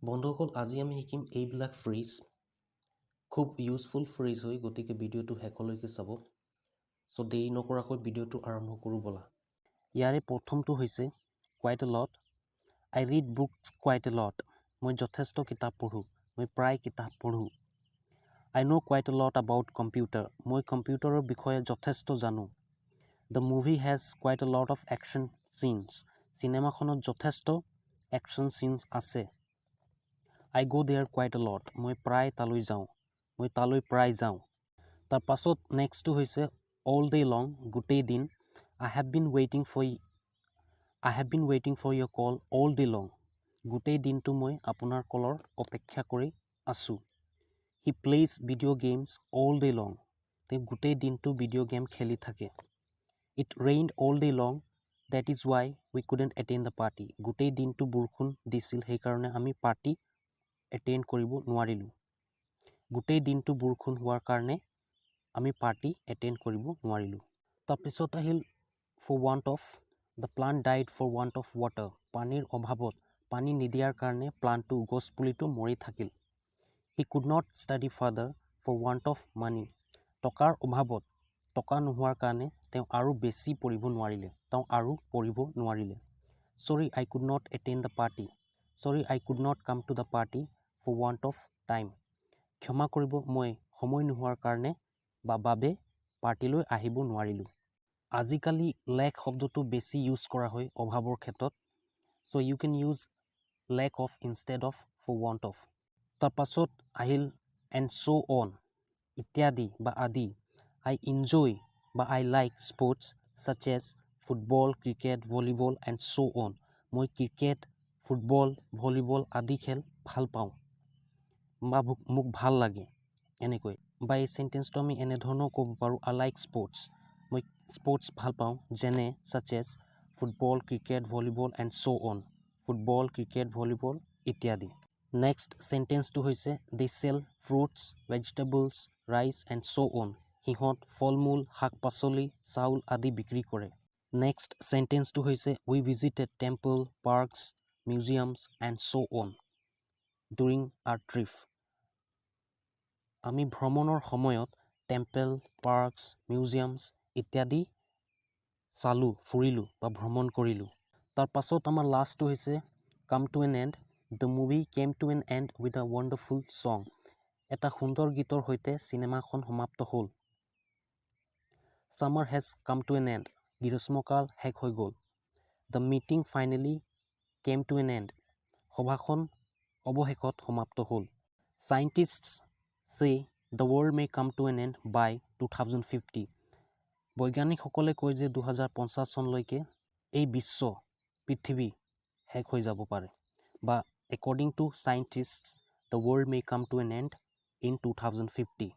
বন্ধুসকল, আজি আমি শিকিম এইবিলাক ফ্ৰেজ। খুব ইউজফুল ফ্ৰেজ হয়, গতিকে ভিডিঅ'টো শেষলৈকে চাব। চ' দেৰি নকৰাকৈ ভিডিঅ'টো আৰম্ভ কৰোঁ ব'লা। ইয়াৰে প্ৰথমটো হৈছে quite a lot. I read books quite a lot. মই যথেষ্ট কিতাপ পঢ়োঁ, মই প্ৰায় কিতাপ পঢ়োঁ। I know quite a lot about computer. মই কম্পিউটাৰৰ বিষয়ে যথেষ্ট জানো। The movie has quite a lot of action scenes. চিনেমাখনত যথেষ্ট একশ্যন চিনছ আছে। I go there quite a lot. মই প্ৰায় তালৈ যাওঁ, মই তালৈ প্ৰায় যাওঁ। তাৰ পাছত নেক্সটটো হৈছে অল ডে লং, গোটেই দিন। I have been waiting for your call all day long. গোটেই দিনটো মই আপোনাৰ কলৰ অপেক্ষা কৰি আছোঁ। He plays video games all day long. তেওঁ গোটেই দিনটো ভিডিঅ' গেম খেলি থাকে। It rained all day long, that is why we couldn't attend the party. গোটেই দিনটো বৰষুণ দিছিল, সেইকাৰণে আমি পাৰ্টি এটেণ্ড কৰিব নোৱাৰিলোঁ। গোটেই দিনটো বৰষুণ হোৱাৰ কাৰণে আমি পাৰ্টি এটেণ্ড কৰিব নোৱাৰিলোঁ। তাৰপিছত আহিল for want of. The plant died for want of water. পানীৰ অভাৱত, পানী নিদিয়াৰ কাৰণে প্লাণ্টটো, গছপুলিটো মৰি থাকিল। He could not study further for want of money. টকাৰ অভাৱত, টকা নোহোৱাৰ কাৰণে তেওঁ আৰু বেছি পঢ়িব নোৱাৰিলে, তেওঁ আৰু পঢ়িব নোৱাৰিলে। Sorry, I could not attend the party. Sorry, I could not come to the party for want of time. ক্ষমা কৰিব, মই সময় নোহোৱাৰ কাৰণে বা বাবে পাৰ্টিলৈ আহিব নোৱাৰিলোঁ। আজিকালি লেক শব্দটো বেছি ইউজ কৰা হয় অভাৱৰ ক্ষেত্ৰত, so you can use lack of instead of for want of. তাৰপাছত আহিল এণ্ড চ' অন, ইত্যাদি বা আদি। I enjoy বা I like sports such as football, cricket, volleyball and so on. মই ক্ৰিকেট, ফুটবল, ভলীবল আদি খেল ভাল পাওঁ বা মোক ভাল লাগে এনেকৈ। বা এই চেণ্টেঞ্চটো আমি এনেধৰণেও ক'ব পাৰোঁ, I like sports, মই স্পৰ্টছ ভাল পাওঁ, যেনে such as football, cricket, volleyball and so on, football, cricket, volleyball ইত্যাদি। নেক্সট চেণ্টেঞ্চটো হৈছে they sell fruits, vegetables, rice and so on. সিহঁত ফল মূল, শাক পাচলি, চাউল আদি বিক্ৰী কৰে। নেক্সট চেণ্টেঞ্চটো হৈছে we visited temple, parks, museums and so on during our trip. আমি ভ্ৰমণৰ সময়ত টেম্পল, পাৰ্কছ, মিউজিয়ামছ ইত্যাদি চালোঁ, ফুৰিলোঁ বা ভ্ৰমণ কৰিলোঁ। তাৰ পাছত আমাৰ লাষ্টটো হৈছে come to an end. The movie came to an end with a wonderful song. এটা সুন্দৰ গীতৰ সৈতে চিনেমাখন সমাপ্ত হ'ল। Summer has come to an end. গ্ৰীষ্মকাল শেষ হৈ গ'ল। The meeting finally came to an end. সভাখন অৱশেষত সমাপ্ত হ'ল। Scientists say the world may come to an end by 2050. বৈজ্ঞানিকসকলে কয় যে 2050 চনলৈকে এই বিশ্ব, পৃথিৱী শেষ হৈ যাব পাৰে বা according to scientist, the world may come to an end in 2050.